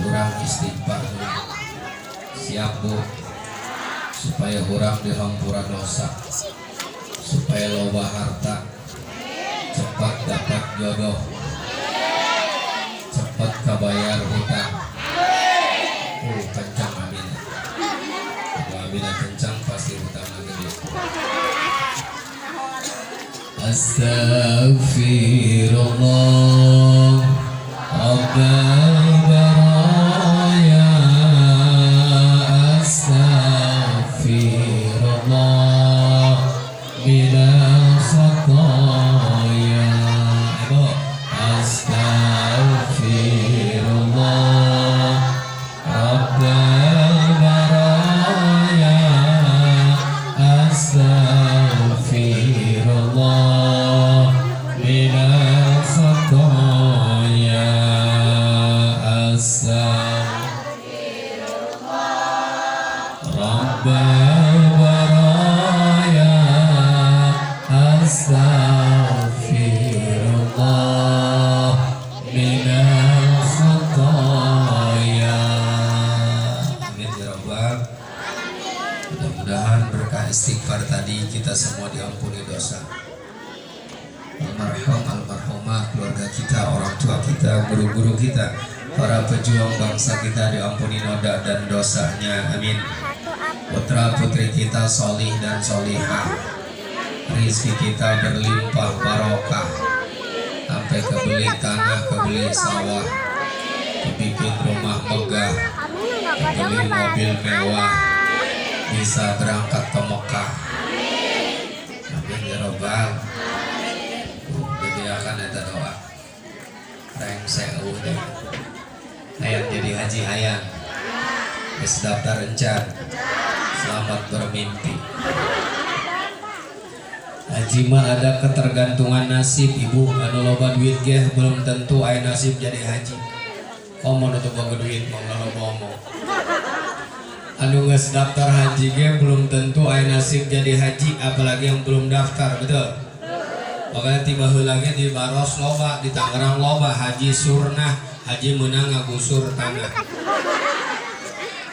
Urang istighfar dulu. Siap, Bu? Supaya urang dihampura dosa, supaya loba harta, cepat dapat jodoh, cepat kabayar hutang. Oh, kencang amin. Kalau amin kencang, pasti hutang gede. Astaghfirullah Rabbal baraya, astaghfirullah minal khataya. Ibu, astaghfirullah Rabbal baraya, astaghfirullah minal khataya, astaghfirullah Rabbal baraya, astaghfirullah minal khataya. Amin ya rabbal. Mudah-mudahan berkah istighfar tadi kita semua diampuni dosa. Almarhum, almarhumah, keluarga kita, orang tua kita, guru-guru kita, para pejuang bangsa kita diampuni noda dan dosanya. Amin. Putra putri kita solih dan solihah, rizki kita berlimpah barokah, sampai kebeli tanah, kebeli sawah, kebikin rumah megah, kebeli mobil mewah, bisa berangkat ke Mekah. Amin ya robbal. Dibiarkan eta doa. Rengse eueuh deh. Hayang jadi haji, hayang. Geus daftar encan? Selamat bermimpi. Haji mah ada ketergantungan nasib, Ibu. Anu loba duit ge belum tentu aya nasib jadi haji. Komo nu teu boga duit, mau loba omong. Anu geus daftar haji ge belum tentu aya nasib jadi haji, apalagi yang belum daftar, betul? Makanya tiba heula ge di Baros loba, di Tangerang loba haji surnah, haji menang ngagusur tanah.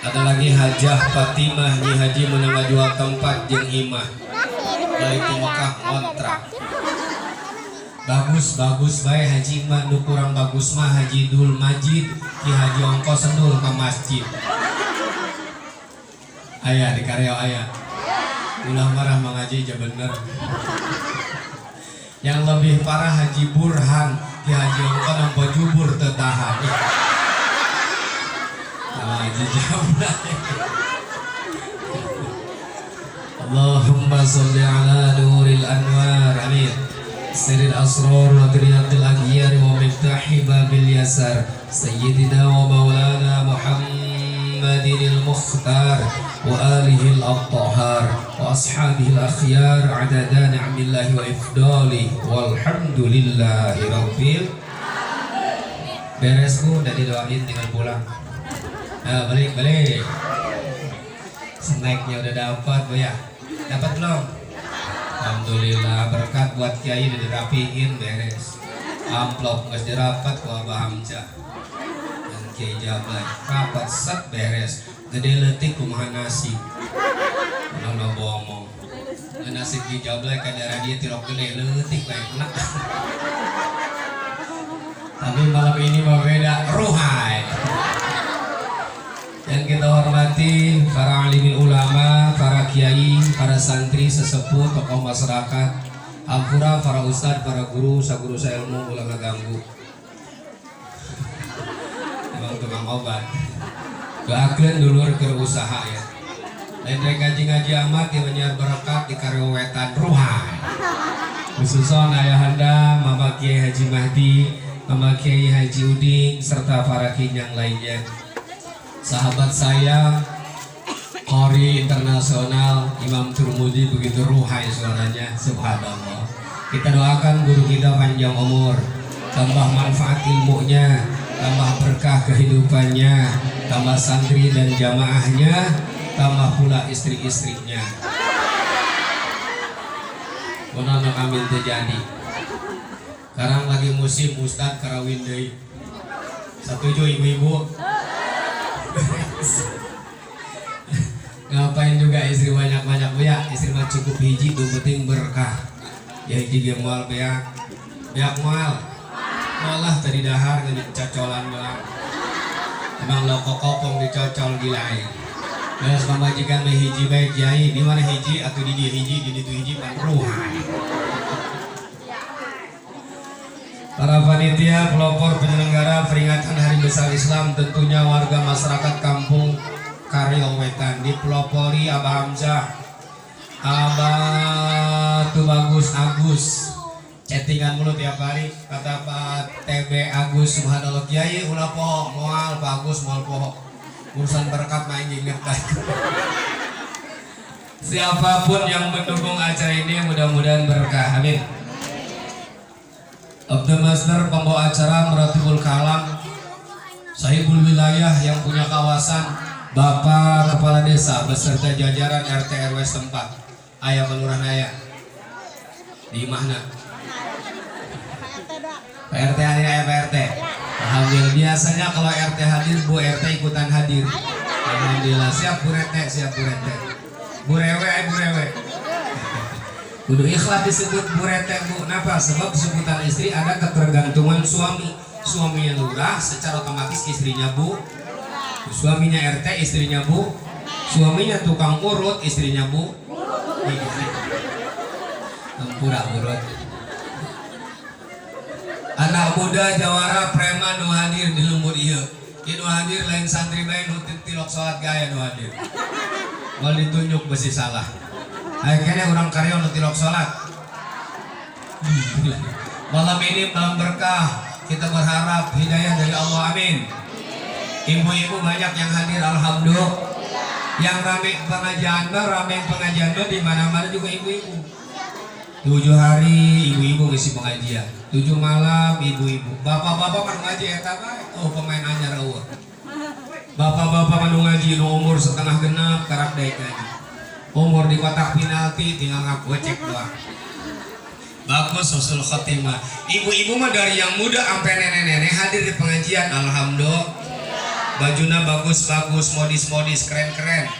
Ada lagi Hajah Fatimah, nyi haji menang ngajual tempat jeung imah. Balik ke Mekah ngontrak. Bagus bagus bae haji mah, nu kurang bagus mah Haji Dul Majid, ki haji ongkos sendul ke masjid. Aya di karya aya. Ulah marah, mengaji aja bener. Yang lebih parah Haji Burhan, ki haji ongkos nampa jubur teu tahan. Sama Haji Jablay. Allahumma salli ala nuril anwar, amin, siril asrar wa tiryaqil aghyar wa miftahi babil yasar, sayyidina wa maulana Muhammadin al-mukhtar wa alihi al-athhar wa ashabihi al-akhyar adada ni'amillahi wa ifdali, walhamdulillahi rabbil. Beres, Bu, udah didoain, tinggal pulang. Nah, balik balik. Snacknya udah dapat, Bu, ya? Dapat belum? Alhamdulillah, berkat buat kiai udah dirapiin beres. Amplop nggak dirapat ku Abah Hamzah dan Kiai Jablay rapat, set, beres. Gede leutik kumaha nasib. Ulah lo ngomong nasib Kiai Jablay ka daerah dia tilok gede leutik bae kena. Tapi malam ini mah beda, ruhai. Yang kita hormati para alimin ulama, para kiai, para santri, sesepuh, tokoh masyarakat, ampura para ustadz, para guru, saguru ilmu, ulah ngaganggu. Emang tukang obat. Doakeun dulur keur usaha ya. Lain rek ngaji-ngaji amat yang menyiar berkat di karyowetan, ruhai. Khususon ayahanda Mama Kiai Haji Mahdi, Mama Kiai Haji Uding, serta para kiai yang lainnya. Sahabat saya Qori internasional Imam Turmudi, begitu ruhai suaranya, subhanallah. Kita doakan guru kita panjang umur, tambah manfaat ilmunya, tambah berkah kehidupannya, tambah santri dan jamaahnya, tambah pula istri-istrinya. Konon amin terjadi. Sekarang lagi musim ustad karawin deui. Setuju, Ibu-ibu? Ngapain juga istri banyak-banyak, Bu, ya? Istri mah cukup hiji, nu penting berkah. Ya hiji ge moal beak. Beak moal? Malah tadi dahar ngan cocolan doang. Emang lo kokopong dicocol gila ya. Geus pamajikan mah hiji bae, kiai, di mana hiji atau di dieu hiji, di ditu hiji pan ruhai. Para panitia pelopor penyelenggara peringatan Hari Besar Islam, tentunya warga masyarakat Kampung Karyo Wetan dipelopori Abah Hamzah, Abah Tubagus Agus, chattingan mulu tiap hari. Kata Pak TB Agus, subhanallah, kiai ulah poho, moal Pak Agus, moal poho, urusan berkat main inget baik. Siapapun yang mendukung acara ini mudah-mudahan berkah, amin. Of the Master pembawa acara Meratibul Kalam, Sahibul Wilayah yang punya kawasan, Bapak Kepala Desa beserta jajaran RT RW setempat. Aya Kelurahan aya di mana? Pak RT hadir ya, Pak RT. Alhamdulillah, biasanya kalau RT hadir, Bu RT ikutan hadir. Alhamdulillah, siap Bu RT, siap Bu RT. Bu Rewe, ay Bu Rewe. Kudu ikhlas disebut Bu RT, Bu. Kenapa? Sebab sebutan istri ada ketergantungan suami. Suaminya lurah, secara otomatis istrinya Bu. Suaminya RT, istrinya Bu. Suaminya tukang urut, istrinya Bu. Tempura urut. Anak muda jawara preman nu hadir di lembur ieu. Ieu nu hadir lain santri bae, nu tilok salat gaya nu hadir. Mau ditunjuk besi salah. Ayo kene urang Karyo nu tilok salat. Malam ini malam berkah. Kita berharap hidayah dari Allah, amin. Ibu-ibu banyak yang hadir, alhamdulillah. Yang rame pengajian mah, rame pengajian mah di mana-mana juga ibu-ibu. 7 hari ibu-ibu ngisi pengajian, 7 malam ibu-ibu. Bapak-bapak kan ngaji eta bae, oh pemain anyar eueuh. Bapak-bapak kan ngaji nu umur setengah genap karak daek ngaji. Umur di kotak penalti tinggal ngagocek doang. Bagus husnul khotimah. Ibu-ibu mah dari yang muda sampai nenek-nenek hadir di pengajian, alhamdulillah. Bajuna bagus-bagus, modis-modis, keren-keren.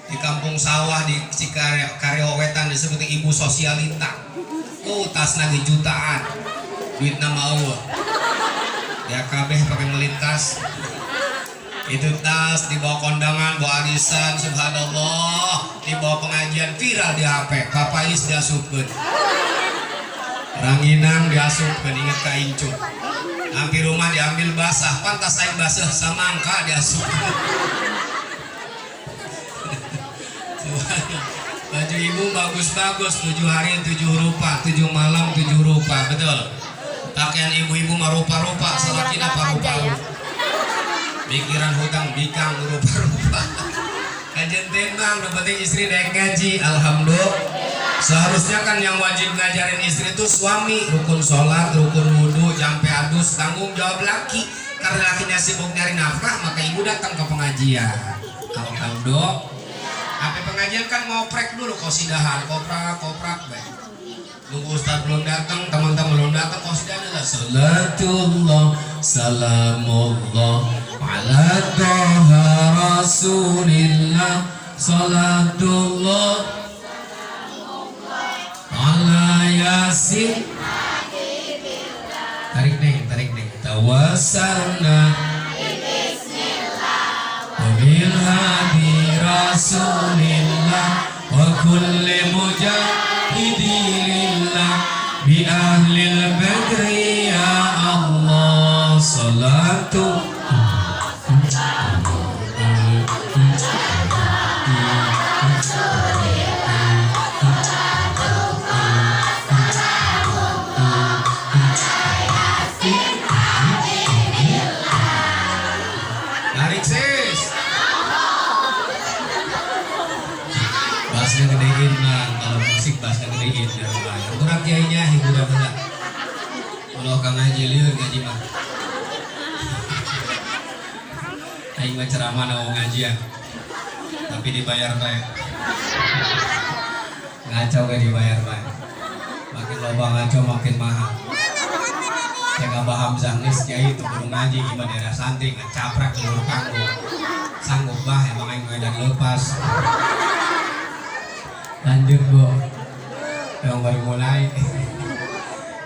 Di kampung sawah di Cikareo Wetan disebut ibu sosialita. Oh, tas lagi jutaan. Duit nama Allah. Ya kabeh pakai melintas. Itu tas dibawa kondangan, bawa arisan, subhanallah, dibawa pengajian viral di HP. Papais diasupkeun. Ranginang diasupkeun, inget ka incu. Hampir rumah diambil basah, pantas aing basah samangka diasupkeun. Baju ibu bagus-bagus, 7 hari 7 rupa, 7 malam 7 rupa, betul. Pakaian ibu-ibu mah rupa-rupa, salakina paru-paru. Pikiran hutang bikang rupa-rupa. Kajian tembang, nu penting istri daek ngaji, alhamdulillah. Seharusnya kan yang wajib ngajarin istri itu suami, rukun sholat, rukun wudhu, jampe adus, tanggung jawab laki. Karena lakinya sibuk nyari nafkah, maka ibu datang ke pengajian. Alhamdulillah. Apa pengajian kan ngoprek dulu kosidahan, koprak, koprak, baik. Nunggu ustaz belum datang, teman-teman belum datang, kosidah adalah salatullah, salamullah ala toha rasulillah, salatullah ala yasin. Tarik neng, tarik neng. Tawassalna bil hadi rasulillah wa kulli mujahidi lillah bi ahlil badri ya Allah salatu. Tarik sis. Bassnya gedein bang, kalau musik bassnya gedein biar lumayan. Kurang kiainya hiburan heula. Kalau kang ngaji lieur ngaji mah. Aing mah ceramah na ngajian. Tapi dibayar bae. Ngaco gak dibayar bae. Makin loba ngaco makin mahal. Cek Abah Hamzah, geus kiai itu kudu ngaji gimana daerah santri ngecaprak dulur kanggo. Sanggup bah, emang aing dan lepas. Lanjut, Bu. Yang baru mulai.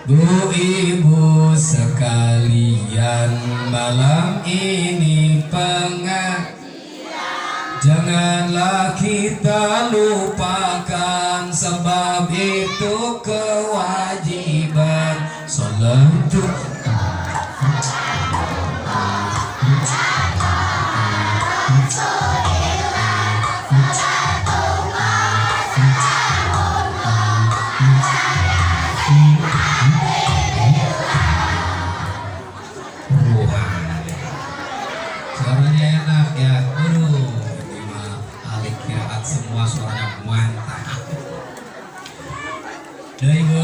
Bu, Ibu sekalian, malam ini pengajian. Janganlah kita lupakan, sebab itu kewajiban. Salat. Wah, suaranya enak ya. Aduh, ini mah ahli qiraat semua, suaranya mantap. Udah, Ibu.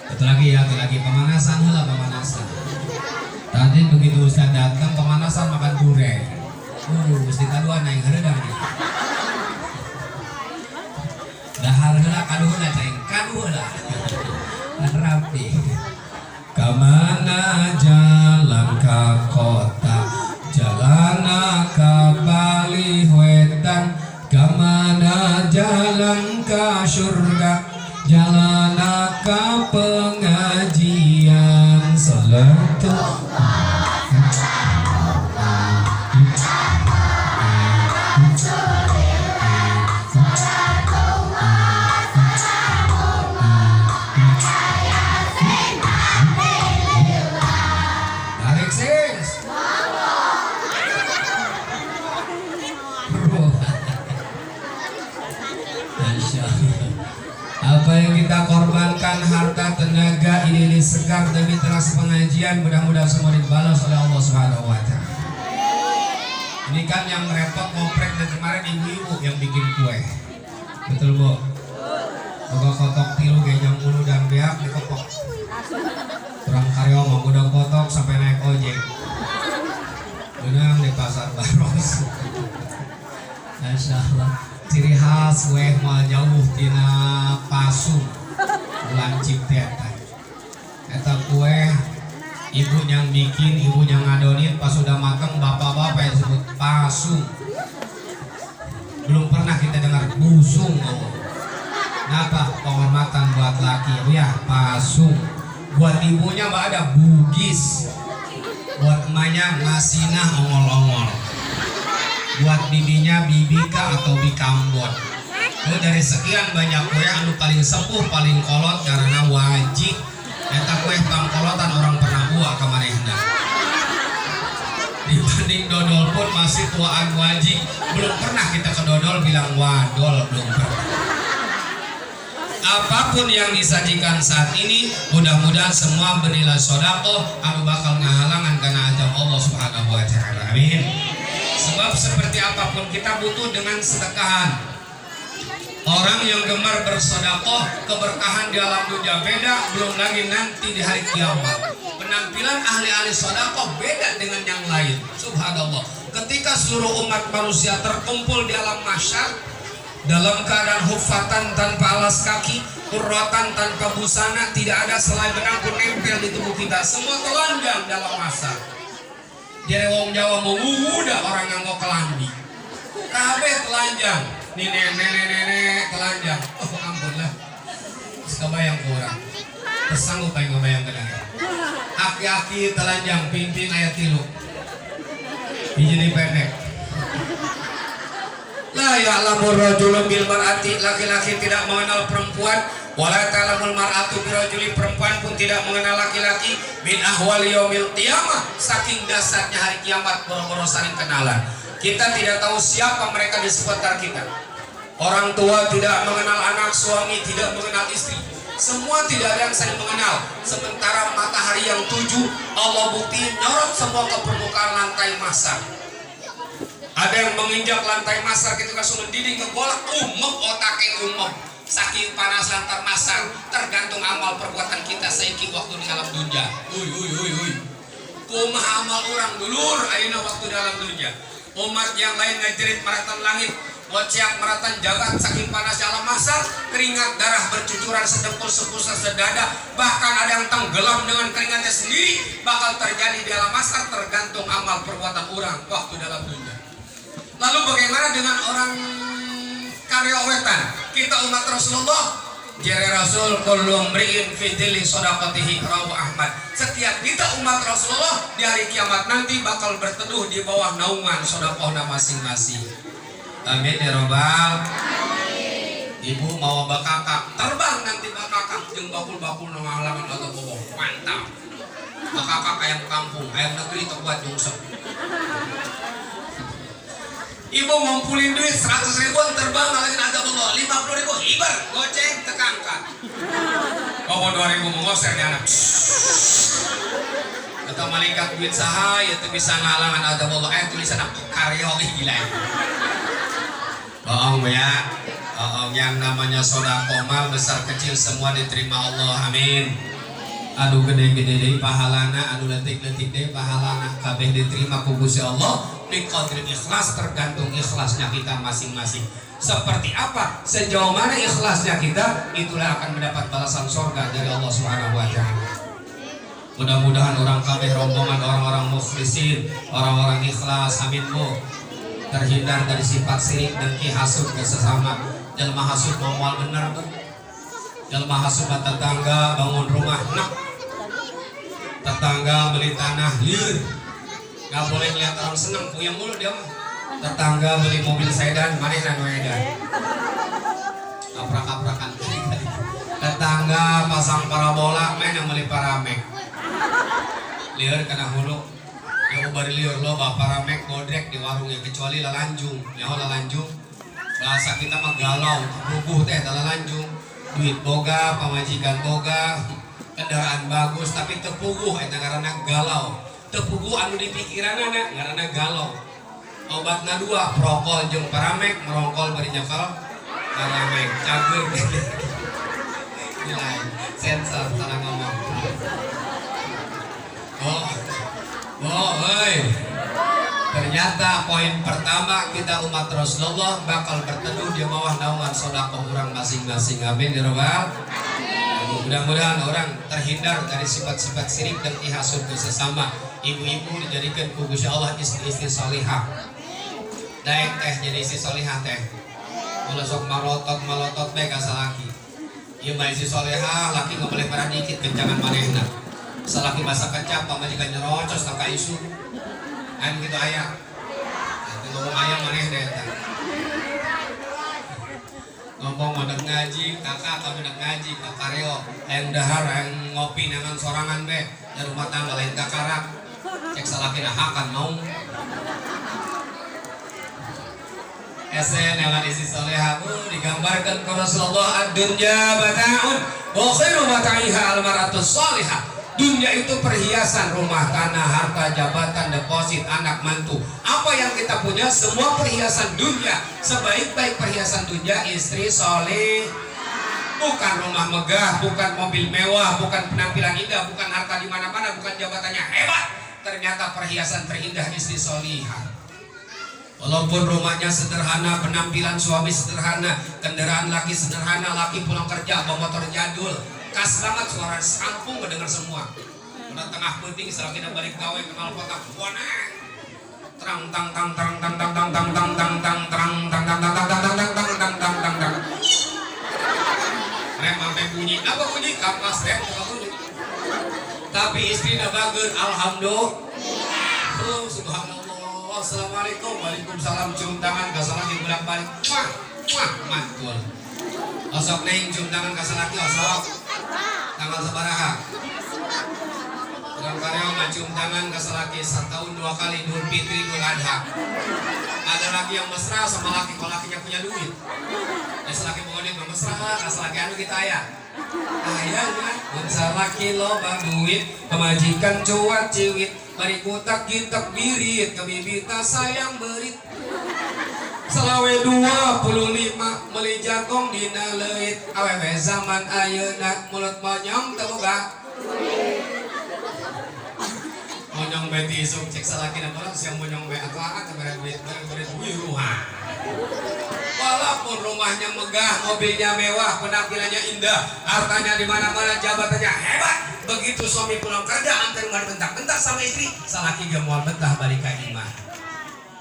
Satu lagi ya, satu lagi, pemanasan lah, pemanasan. Tadi begitu Ustaz datang pemanasan makan durian. Mesti kaduan naik hareudang nih. Dahar heula, kadu heula cai, kadu heula. Kan rapi. Kamana jalan ka kota, jalan ka palih wetan. Kamana jalan ka surga, jalan ka pengajian. Salatu. Tarik, sis. Bro. Masya Allah. Apa yang kita korbankan, harta, tenaga, ini segar demi teras pengajian, mudah-mudahan semua dibalas oleh Allah Subhanahu wa Ta'ala. Ini kan yang repot ngoprek dan kemarin ibu-ibu yang bikin kue. Betul, Bu? Boga kotok tilu gejang ulu dan beak dikepok. Kurang karyo mau udah kotok sampai naik ojek. Benang di pasar Baros. Masya Allah. Ciri khas weh moal jauh tina pasung lancip teh eta. Eta kue ibu yang bikin, ibu yang ngadonin, pas sudah matang bapak-bapak yang sebut pasung. Belum pernah kita dengar busung ngomong. Kenapa? Penghormatan buat laki ya, pasung. Buat ibunya mbak ada bugis. Buat emaknya masinah ongol-ongol. Buat bibinya bibika atau bikambon. Itu dari sekian banyak kue anu paling sepuh, paling kolot karena wajib. Eta kue pangkolotan orang pernah buat kamarehna. Dibanding dodol pun masih tuaan wajib. Belum pernah kita ke dodol bilang wadol, belum pernah. Apapun yang disajikan saat ini, mudah-mudahan semua bernilai sodakoh anu bakal ngahalangan karena azab Allah Subhanahu wa Ta'ala. Amin. Sebab seperti apapun kita butuh dengan sedekahan. Orang yang gemar bersodakoh, keberkahan di alam dunia beda, belum lagi nanti di hari kiamat. Penampilan ahli-ahli sodakoh beda dengan yang lain. Subhanallah. Ketika seluruh umat manusia terkumpul di alam mahsyar, dalam keadaan hufatan tanpa alas kaki, uratan tanpa busana, tidak ada selai benang pun nempel di tubuh kita. Semua telanjang dalam masa. Jadi wong Jawa mau udah orang nganggo kelambi. Kabeh telanjang. Nih nenek nenek telanjang. Oh, ampun lah. Kebayang kurang. Kesanggup aing ngebayangkeun. Aki-aki telanjang pimpin ayat tilu. Hiji pendek. La ya'lamur rajulu bil mar'ati, laki-laki tidak mengenal perempuan, wala ta'lamul mar'atu birrajuli, perempuan pun tidak mengenal laki-laki, min ahwali yaumil qiyamah, saking dasarnya hari kiamat boro-boro saling kenalan. Kita tidak tahu siapa mereka di sekitar kita. Orang tua tidak mengenal anak, suami tidak mengenal istri. Semua tidak ada yang saling mengenal. Sementara matahari yang tujuh Allah bukti nyorot semua ke permukaan lantai mahsyar. Ada yang menginjak lantai mahsyar ketika langsung mendidih ke golak, umep otaknya umep. Saking panas lantar mahsyar, tergantung amal perbuatan kita saiki waktu di alam dunia. Ui ui ui ui. Kumaha amal orang dulur ayeuna waktu dalam dunia. Umat yang lain ngajerit maratan langit. Ngociak meratan jagat saking panasnya alam mahsyar, keringat darah bercucuran sedengkul, sepusat, sedada, bahkan ada yang tenggelam dengan keringatnya sendiri. Bakal terjadi di alam mahsyar tergantung amal perbuatan orang waktu dalam dunia. Lalu bagaimana dengan orang Karyo Wetan? Kita umat Rasulullah, jere Rasul, kullu mri'in fi dhilli shadaqatihi, rawahu Ahmad. Setiap kita umat Rasulullah di hari kiamat nanti bakal berteduh di bawah naungan sedekahna masing-masing. Amin ya robbal. Ibu mau bakakak, terbang nanti bakakak jeung bakul-bakul nu ngahalangan atau boboh. Mantap. Bakakak ayam kampung, ayam negeri teu kuat nyungsep. Ibu ngumpulin duit 100 ribuan, terbang ngalangin azab Allah. 50 ribu hiber, goceng tekangkat. Bawa 2 ribu mengoser di anak. Kata malaikat, duit saha ya teu bisa ngalangan azab Allah? Eh, tulisan apa? Karyo. Ih, gila ya. Bohong ya. Bohong. Yang namanya sodakoh mah besar kecil semua diterima Allah. Amin. Anu gede-gede deui pahalana, anu leutik-leutik deui pahalana, kabeh diterima ku Gusti Allah biqadri ikhlas, tergantung ikhlasnya kita masing-masing. Seperti apa, sejauh mana ikhlasnya kita, itulah akan mendapat balasan surga dari Allah Subhanahu wa Taala. Mudah-mudahan orang kabeh rombongan orang-orang mukhlisin, orang-orang ikhlas. Amin, Bu. Terhindar dari sifat sirik, dengki, hasud ke sesama. Jelma hasud moal bener, Bu. Jelma hasud mah tetangga bangun rumah nak, tetangga beli tanah lieur, nggak boleh ngeliat orang seneng, puyeng mulu dia mah. Tetangga beli mobil sedan, manehna nu edan, kaprak-kaprakan. Tetangga pasang parabola, maneh yang beli paramek, lieur kana hulu ya, ubar lieur. Loba paramek bodrek di warungnya, kecuali lalanjung. Nyaho lalanjung? Bahasa kita mah galau, rubuh teh lalanjung. Duit boga, pamajikan boga, kendaraan bagus, tapi teu puguh, eta ngaranna galau. Teu puguh anu di pikiranana, ngaranna galau. Obatna dua, prokol jeung paramek, merongkol bari nyekel paramek, cager. Nilai sensor, salah ngomong. Oh, oh, hei. Ternyata poin pertama, kita umat Rasulullah bakal berteduh di bawah naungan sodakoh orang masing-masing. Amin ya robbal. Mudah-mudahan orang terhindar dari sifat-sifat sirik dan hasud ke sesama. Ibu-ibu dijadikan ku Gusti Allah istri-istri solihah. Daek teh jadi istri solihah teh. Ulah sok malotot malotot bae ka salaki. Ieu mah istri solehah, laki nggak boleh marah dikit kencangan manehna. Salaki masak kecap, pamajikan nyerocos ka isu. Ayam gitu ayam. Nanti ngomong ayam maneh deh eta. Ngomong mau ngaji, kakak kami nak ngaji, kak karyo, ayam dahar, ayam ngopi nangan sorangan be, dan rumah tangga lain kakarak. Cek salaki hakan mau. Esen dengan istri soleha, digambarkan ke Rasulullah, ad-dunya mata'un wa khairu mata'iha al-mar'atus salihah. Dunia itu perhiasan, rumah, tanah, harta, jabatan, deposit, anak, mantu. Apa yang kita punya semua perhiasan dunia. Sebaik-baik perhiasan dunia istri soleh. Bukan rumah megah, bukan mobil mewah, bukan penampilan indah, bukan harta di mana-mana, bukan jabatannya hebat. Ternyata perhiasan terindah istri solihah. Walaupun rumahnya sederhana, penampilan suami sederhana, kendaraan laki sederhana, laki pulang kerja bawa motor jadul, khas banget suara sekampung kedengar semua. Udah tengah penting setelah kita balik gawe kenal kotak, wana terang tang tang tang tang tang tang tang tang tang tang terang tang tang tang tang tang tang tang tang tang tang tang tang, rem sampai bunyi, apa bunyi kampas rem bukan bunyi, tapi istrinya bagus, alhamdulillah. Oh, subhanallah. Assalamualaikum. Waalaikumsalam. Cium tangan ka salaki bolak balik. Wah, wah, mantul. Osok neng cium tangan ka salaki osok. Tanggal sabaraha? Urang Karyo mah cium tangan ka salaki setahun dua kali, Idul Fitri, Idul Adha. Ada lagi yang mesra sama laki kalau lakinya punya duit. Ya salaki mau duit mah mesra ka salaki anu kita aya. Aya kan? Mun salaki loba duit, pamajikan cuat ciwit, bari kutak gitak birit, kabibita sayang berit. Selawe 25 meli jagong dina leuit, awewe zaman ayeuna mulut monyong teu boga. Monyong beti isuk, cek salaki na orang siang monyong be atuh ah mere duit, mere duit, wih ruha. Walaupun rumahnya megah, mobilnya mewah, penampilannya indah, hartanya di mana-mana, jabatannya hebat. Begitu suami pulang kerja, hampir rumah bentak-bentak sama istri, salaki gak mau betah balik ke imah.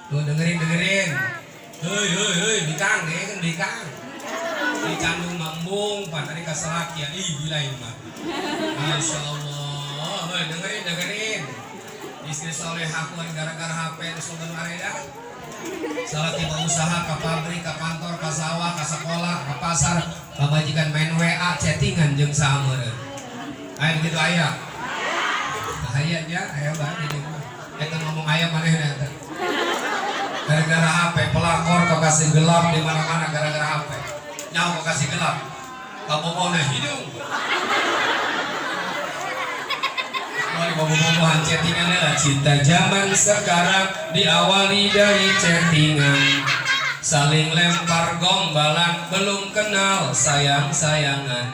Tuh, dengerin, dengerin. Hei, hei, hei, bikang deh kan bikang. Di candung mambung, pan tadi kasalaki ya, ih gila ini mah. Masya Allah, hei, dengerin, dengerin. Istri soleh aku gara-gara HP nu areda. Salaki usaha ke pabrik, ke kantor, ke sawah, ke sekolah, ke pasar, pamajikan main WA, chattingan jeung saha meureun. Aya begitu aya. Aya nya, aya bae di mah. Eta ngomong aya manehna eta. Gara-gara HP pelakor kau kasih gelap di mana-mana gara-gara HP. Nyawa kau kasih gelap. Kabogohna hidung. Wah, bobo-bobohan chattingan lah. Cinta zaman sekarang diawali dari chattingan. Saling lempar gombalan, belum kenal sayang-sayangan.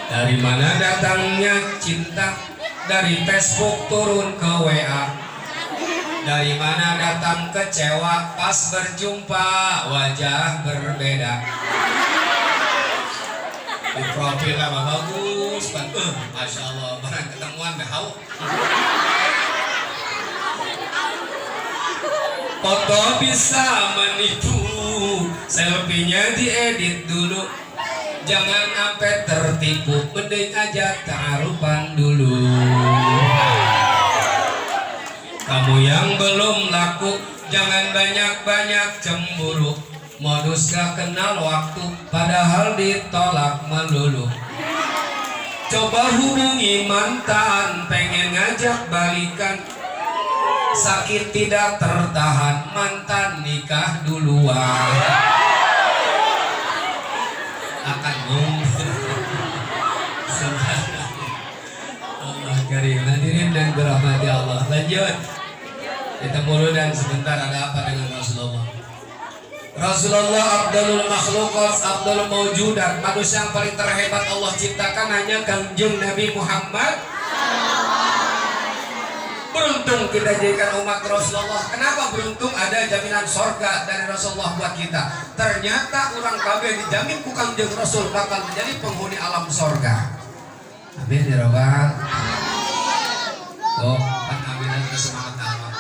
Dari mana datangnya cinta? Dari Facebook turun ke WA. Dari mana datang kecewa pas berjumpa wajah berbeda. Di profil apa bagus kan, masya Allah, barang ketemuan deh hau. Foto bisa menipu, selfie-nya diedit dulu. Jangan sampai tertipu, mending aja ta'arufan dulu. Kamu yang belum laku, jangan banyak-banyak cemburu. Modus gak kenal waktu, padahal ditolak melulu. Coba hubungi mantan, pengen ngajak balikan. Sakit tidak tertahan, mantan nikah duluan. Akan mungkin. Subhanallah. Allah karim. Hadirin dan dirahmati Allah. Lanjut. Kita dan sebentar, ada apa dengan Rasulullah? Rasulullah afdalul makhluqat, afdalul mawjudat, manusia yang paling terhebat Allah ciptakan hanya Kangjeng Nabi Muhammad. Beruntung kita jadikan umat Rasulullah. Kenapa beruntung? Ada jaminan sorga dari Rasulullah buat kita. Ternyata orang kabeh dijamin ku Kangjeng Rasul bakal menjadi penghuni alam sorga. Amin ya robbal. Oh, kan amin semangat amat.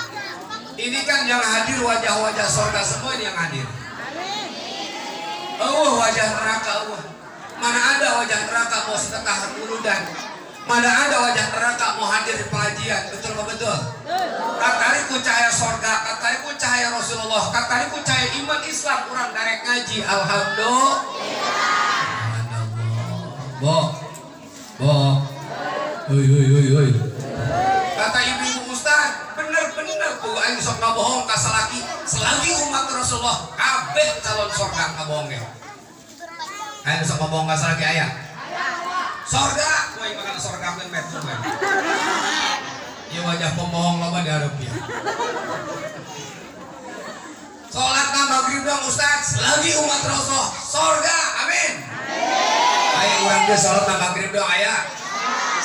Ini kan yang hadir wajah-wajah sorga semua ini yang hadir. Oh, wajah neraka, oh. Mana ada wajah neraka mau sedekah muludan. Mana ada wajah neraka mau hadir di pengajian. Betul apa betul? Katariku cahaya sorga, katariku cahaya Rasulullah, katariku cahaya iman Islam, kurang darek ngaji. Alhamdulillah. Bo, bo, oi oi oi oi. Kata ibu-ibu ustaz, bener-bener tuh aing sok ngabohong ka salaki. Selagi umat Rasulullah kabeh calon sorga ngabohong ge. Aing sok ngabohong ka salaki aya. Sorga, kowe makan sorga kan met kowe. Ieu wajah pembohong loba di hareup ya. Salat na maghrib dong ustaz, selagi umat Rasulullah sorga, amin. Ayo urang ge salat na maghrib dong aya.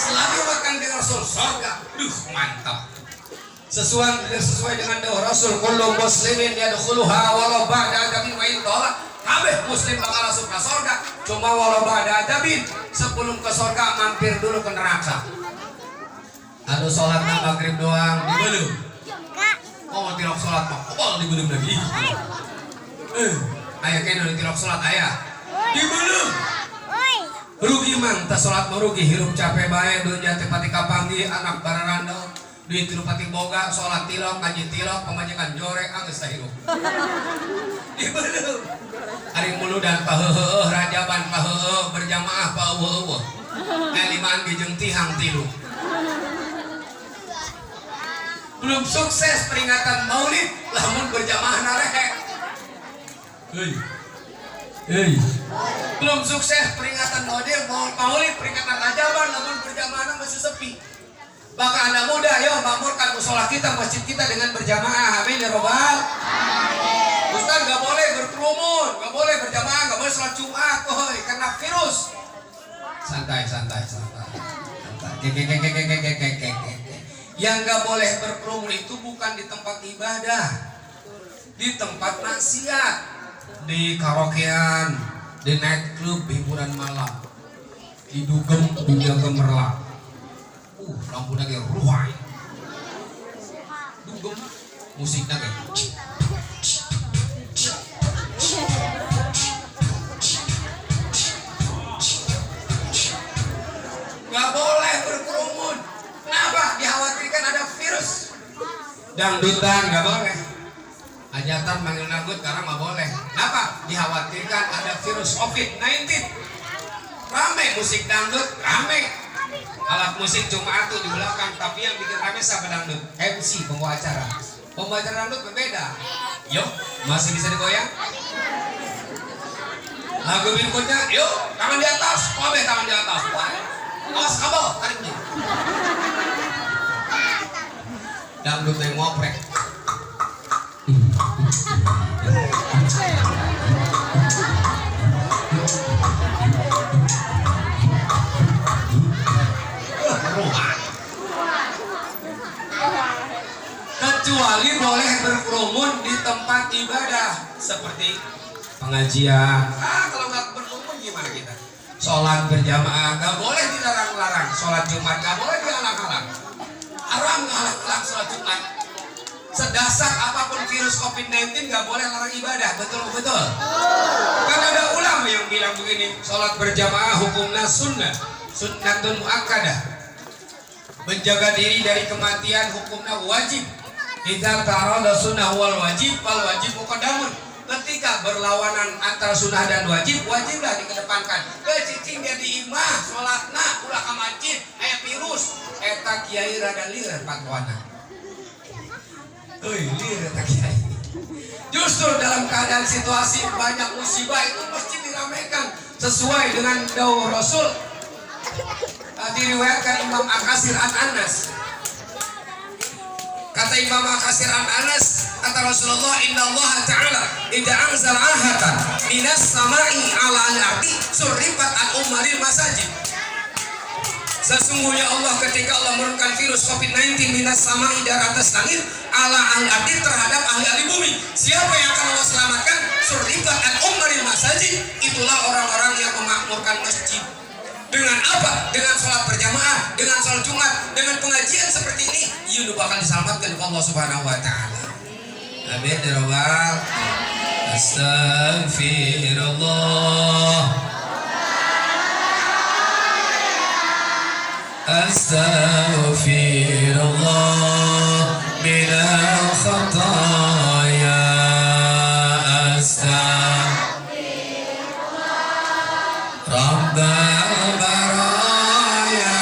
Selagi umat Kangjeng Rasul sorga. Duh, mantap. Sesuai sesuai dengan doa Rasul, kullu muslimin yadkhuluha walau ba'da adzabin wa in tala. Kabeh muslim bakal masuk ke sorga, cuma walau ba'da adzabin, sebelum ke sorga mampir dulu ke neraka. Aduh, sholat na maghrib doang dibelum. Oh, tilok sholat mah kobal dibelum lagi. Eh, aya kena tilok sholat aya. Dibelum. Rugi mang, tas sholat mah rugi, hirup capek bae, dunya teh pati kapanggih, anak bararando, duit tilu pati boga, sholat tilok, ngaji tilok, pamajikan jorek, anggeus tah hirup. Dibelum. Ari muludan paheuheuh, rajaban paheuheuh, berjamaah paeuweuh-euweuh. Eh limaan ge jeung tihang tilu. Belum sukses peringatan Maulid, lamun berjamaah narehek. Hei. Hei. Belum sukses peringatan Maulid, Maulid peringatan Rajaban, lamun berjamaah masih sepi. Maka anda muda, ayo makmurkan musola kita, masjid kita dengan berjamaah. Amin ya robbal. Ustaz nggak boleh berkerumun, nggak boleh berjamaah, nggak boleh sholat Jumat, oh, karena virus. Santai, santai, santai. Santai. Ke, ke, ke, ke, ke, ke, ke, ke, ke. Yang nggak boleh berkerumun itu bukan di tempat ibadah. Di tempat maksiat, di karaokean, di night club, hiburan malam, di dugem, dunia gemerlap. Lampu lagi ruhai. Dugem, musiknya kayak nggak boleh berkerumun. Kenapa? Dikhawatirkan ada virus. Dangdutan nggak boleh. Hajatan manggil nagut karena nggak boleh. Kenapa? Dikhawatirkan ada virus COVID-19. Rame musik dangdut, rame. Alat musik cuma tuh di belakang, tapi yang bikin rame siapa dangdut? MC, pembawa acara. Pembawa acara dangdut berbeda. Yuk, masih bisa digoyang? Lagu berikutnya, yuk, tangan di atas, kabeh tangan di atas. Wah, awas kabel, tarik nih. Dangdut yang ngoprek. Ruhan. Kecuali boleh berkerumun di tempat ibadah seperti pengajian. Ah, kalau nggak berkerumun gimana kita? Sholat berjamaah nggak boleh dilarang-larang. Sholat Jumat nggak boleh dihalang-halang. Haram ngehalang-halang sholat Jumat. Sedasar apapun virus COVID-19 nggak boleh larang ibadah. Betul betul. Kan ada ulama yang bilang begini, sholat berjamaah hukumnya sunnah, sunnatun muakkadah. Menjaga diri dari kematian hukumnya wajib. Idza ta'arada sunnah wal wajib fal wajib muqaddamun. Ketika berlawanan antara sunnah dan wajib, wajiblah dikedepankan. Cicing dia di imah, sholatna ulah ka masjid, aya virus, eta kiai rada lieur fatwana. Euy, lieur eta kiai. Justru dalam keadaan situasi banyak musibah itu mesti diramaikan sesuai dengan dawuh Rasul. Diriwayatkan Imam Akasir an Anas. Kata Imam Akasir an Anas, kata Rasulullah, Inna Allah Ta'ala idza anzal ahatan minas sama'i ala al-ardi surrifat an umaril masajid. Sesungguhnya Allah ketika Allah menurunkan virus COVID-19 minas sama'i dari atas langit ala al-ardi terhadap ahli-ahli bumi. Siapa yang akan Allah selamatkan? Surrifat an umaril masajid. Itulah orang-orang yang memakmurkan masjid. Dengan apa? Dengan sholat berjamaah, dengan sholat Jumat, dengan pengajian seperti ini, you bakal diselamatkan oleh Allah Subhanahu wa taala. Amin ya rabbal. Astagfirullah. Astaghfirullah min al-khataya. Astaghfirullah Rabbal baraya.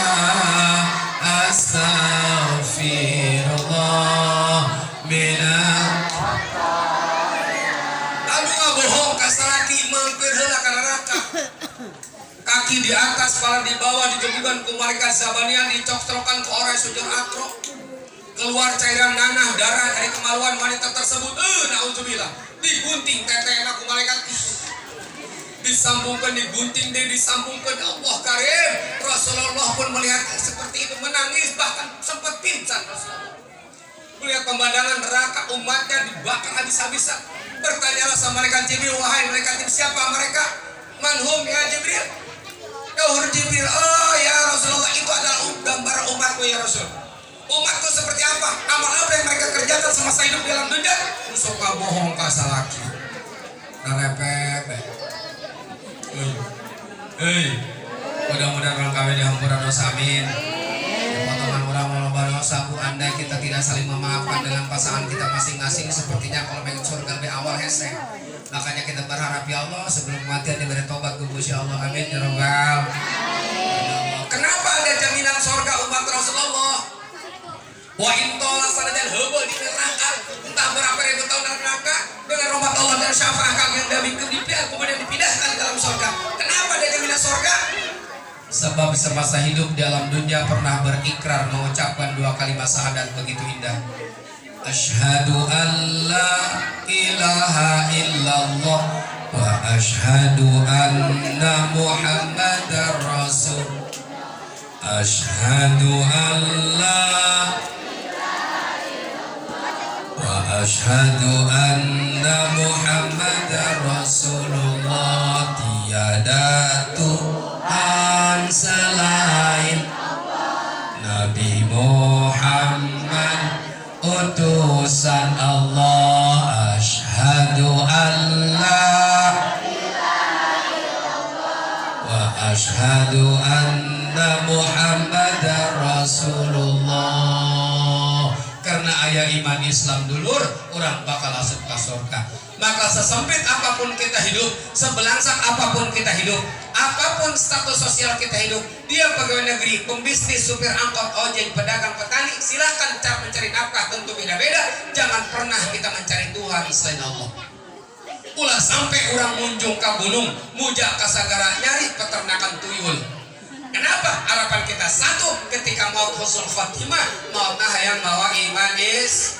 Astaghfirullah min. Aduh, nggak bohong ka salaki mampir heula ka neraka, kaki di atas, kepala di bawah, ditemukan ku malaikat Zabaniah, dicok-cokan ke orang sujud akro, keluar cairan nanah darah dari kemaluan wanita tersebut. Naudzubillah. Digunting tetena ku malaikat. Ih, disambungkan, digunting deh, disambungkan. Allah karim. Rasulullah pun melihat seperti itu menangis, bahkan sempat pingsan Rasulullah melihat pemandangan neraka, umatnya dibakar habis-habisan. Bertanyalah sama malaikat Jibril, "Wahai malaikat Jibril, siapa mereka? Manhum ya Jibril?" Dawuh Jibril, "Oh ya Rasulullah, itu adalah gambar umatku ya Rasul. Umatku seperti apa? Amal apa yang mereka kerjakan semasa hidup di dalam dunia?" Suka bohong ka salaki. Narepek. Hei. Hei. Mudah-mudahan urang kami dihampura dosa, amin. Potongan urang loba dosa bu, andai kita tidak saling memaafkan dengan pasangan kita masing-masing, sepertinya kalau pengen surga lebih awal hese. Makanya kita berharap, ya Allah, sebelum kematian diberi tobat ku Gusti Allah. Amin ya rabbal. Kenapa ada jaminan surga umat Rasulullah? Wa in tola sanajan heubeul di neraka entah berapa ribu tahun dalam neraka, dengan rahmat Allah dan syafaat kalian Nabi kemudian dipindahkan ke dalam surga. Kenapa ada jaminan surga? Sebab semasa hidup di alam dunia pernah berikrar mengucapkan dua kalimat syahadat begitu indah. Asyhadu an la ilaha illallah wa asyhadu anna Muhammadar Rasul. Asyhadu an la وأشهد أن محمدا رسول الله. Tiada Tuhan selain Nabi Muhammad utusan Allah. أشهد أن لا وأشهد أن محمدا رسول الله. Karena aya iman Islam, dulur, urang bakal asup ke surga. Maka sesempit apapun kita hidup, sebelangsak apapun kita hidup, apapun status sosial kita hidup, dia pegawai negeri, pembisnis, supir angkot, ojek, pedagang, petani, silakan cara mencari nafkah tentu beda-beda. Jangan pernah kita mencari Tuhan selain Allah. Ulah sampai urang munjung ke gunung, muja ke sagara, nyari peternakan tuyul. Kenapa? Harapan kita satu, ketika mau husnul khotimah, mau hayang bawa iman is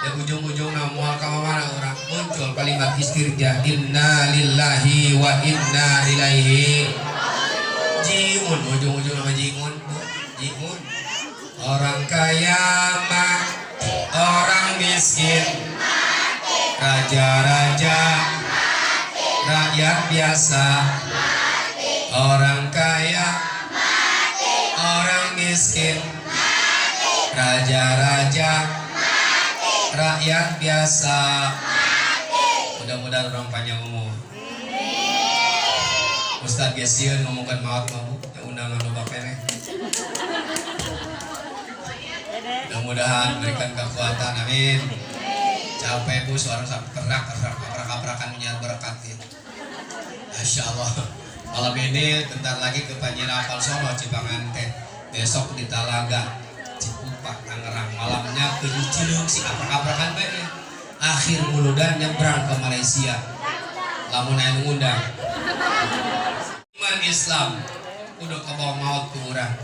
ya ujung-ujungna moal ka mana urang muncul kalimat istirja إنا لله وإنا إليه jiun. Ujung-ujung nama jiun, Bu. Jiun. Orang kaya mati, orang miskin, raja-raja, rakyat biasa. Orang kaya, orang miskin, raja-raja, rakyat biasa. Mudah-mudahan urang panjang umur. Ustadz ge sieun ngomongkan maut mah, Bu, yang undangan loba keneh. Mudah-mudahan berikan kekuatan, amin. Capek, Bu, suara sampai kerak kerak kerak aprakan menyiar berkat ya. Masya Allah. Malam ini bentar lagi ke Panyirapal Solo, Cipanganten. Besok di Talaga, Cikupa, Tangerang. Malamnya ke Cileungsi, aprak-aprakan bae ya. Akhir muludan nyebrang ke Malaysia. Lamun aya nu ngundang. Iman Islam kudu kabawa maut ku urang.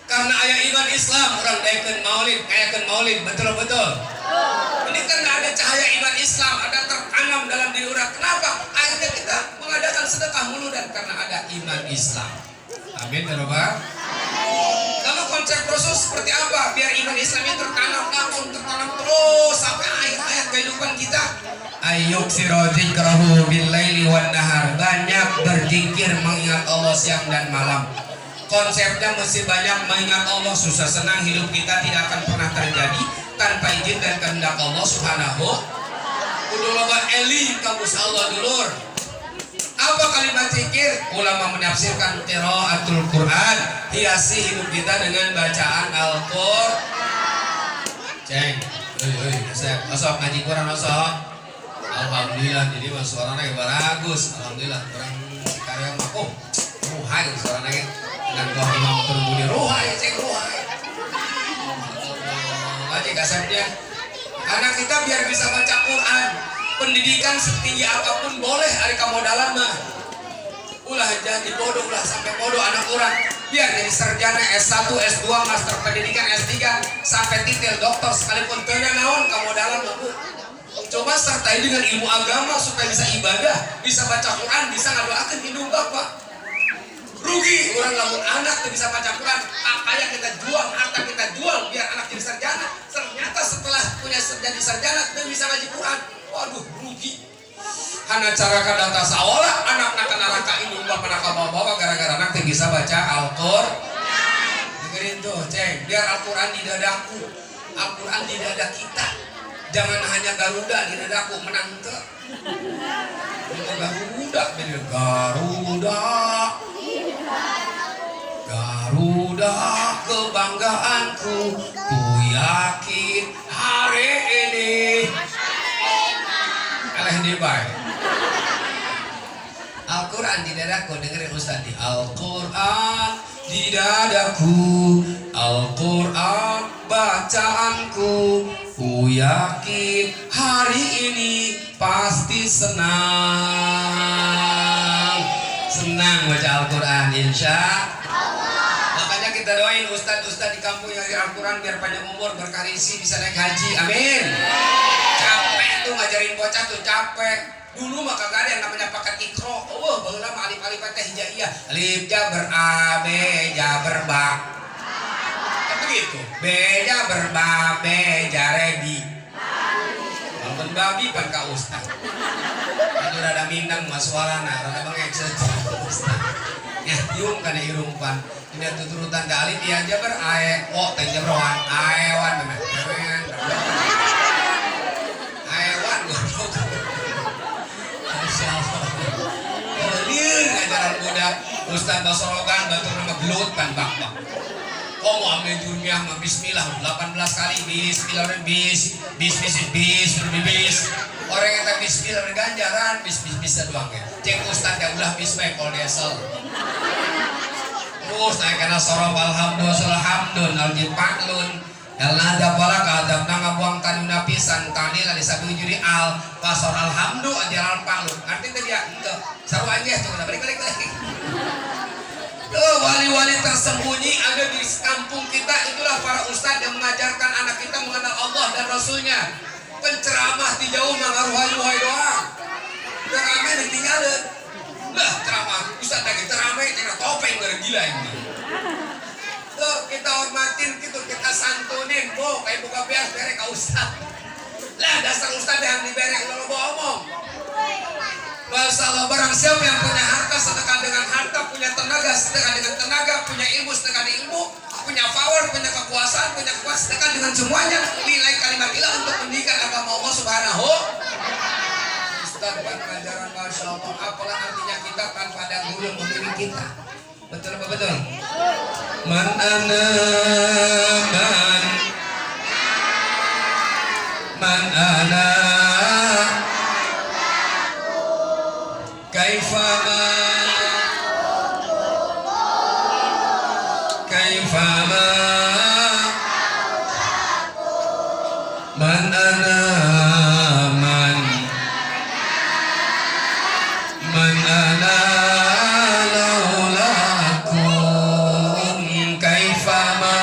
Karena aya iman Islam, urang daekeun maulid, ngayakeun maulid, betul-betul. Ini karena ada cahaya iman Islam, ada tertanam dalam diri urang. Kenapa? Akhirnya kita mengadakan sedekah muludan karena ada iman Islam. Amin ya robbal. Lalu konsep Rasul seperti apa? Biar iman Islam ini tertanam, langsung tertanam terus sampai akhir hayat kehidupan kita. أن يكثر ذكره بالليل والنهار. Banyak berzikir mengingat Allah siang dan malam. Konsepnya mesti banyak mengingat Allah. Susah senang hidup kita tidak akan pernah terjadi tanpa izin dan kehendak Allah Subhanahu. Kudu loba eling ka Gusti Allah, dulur. Apa kalimat zikir? Ulama menafsirkan قراءة القرآن. Hiasi hidup kita dengan bacaan Al-Qur'an. Ceng, euy euy, saya osok ngaji Quran osok. Alhamdulillah, jadi mah suaranya bagus. Alhamdulillah, kurang karya mah oh, ruhai suaranya dan gua imam terbudi ruhai, ceng, ruhai. Ngaji kasarnya. Anak kita biar bisa baca Quran, pendidikan setinggi apapun boleh, ari kamodalan mah. Ulah jadi bodoh, ulah sampai bodoh anak urang. Biar jadi sarjana S1, S2, master pendidikan S3, sampai titel doktor sekalipun teu naon kamodalan mah, Bu. Coba sertai dengan ilmu agama supaya bisa ibadah, bisa baca Quran, bisa ngadoakeun indung bapak. Rugi urang lamun anak tuh bisa baca Quran, kayak kita jual, harta kita jual biar anak jadi sarjana. Ternyata setelah punya jadi sarjana dan bisa ngaji Quran, waduh, rugi. Hana cara data seolah anak nak neraka, indung bapak nak bawa-bawa gara-gara anak tuh bisa baca Al-Quran. Dengerin tuh, Ceng, biar Al-Quran di dadaku, Al-Quran di dada kita. Jangan hanya Garuda di dadaku, menang tuh. Garuda, Garuda, Garuda kebanggaanku, ku yakin hari ini eleh di bae. Al-Quran di dadaku, dengerin Ustaz di Al-Quran di dadaku, Al-Quran bacaanku, ku yakin hari ini pasti senang. Senang baca Al-Quran, insya Allah. Makanya kita doain ustadz-ustadz di kampung yang ngajar Al-Quran biar panjang umur, berkah isi, bisa naik haji. Amin. Capek tuh ngajarin bocah tuh capek. Dulu mah kagak ada yang namanya paket Iqro. Oh, baheula mah alif-alif teh hijaiyah. Alif jabar a, b jabar ba. Kan begitu. B jabar ba, b jarebi. Babi pan ka ustad. Itu rada mindang mah suarana, rada bengek ustad. Ya, tiung kana irung pan. Dina tuturutan da alif ya jabar ae o teh jabroan aewan memang. Aewan goblok. Masya Allah. Lieur ngajaran budak. Ustad basorogan batur nama gelut pan bak-bak. Oh mau ambil jurmiah mah bismillah 18 kali bismillah bis bis bis bis bis bis. Orang yang tak bismillah ganjaran bis bis bisa doang ya. Cek ustad ya ulah bis bae kol diesel. Terus naik kana sorof alhamdulillah alhamdun aljin paklun. El nada pala kadabna ngabuang tanuna pisan tanila disabung juri al pasor alhamdu ajaran paklun. Arti tadi ya ente sarua aja tuh balik balik balik. Tuh, wali-wali tersembunyi ada di kampung kita, itulah para ustadz yang mengajarkan anak kita mengenal Allah dan Rasulnya. Penceramah di jauh mangaruhai-ruhai doang. Ceramah ditinggalin. Lah ceramah, ustadz lagi ceramah cenah topeng gara gila ini. Tuh kita hormatin gitu, kita santunin, bu, kayak buka beas bere ka ustadz. Lah dasar ustadz yang dibere ulah loba omong. Masya Allah, barang siapa yang punya harta sedekah dengan harta, punya tenaga sedekah dengan tenaga, punya ilmu sedekah dengan ilmu, punya power, punya kekuasaan sedekah dengan semuanya. Nilai kalimat ilah untuk pendidikan agama Allah Subhanahu. Ustaz pengajaran Masya Allah, apalah artinya kita tanpa ada guru yang membimbing kita. Betul apa betul? Man ana man man ana kaifama kaifama man ana man man ana laulakum kaifama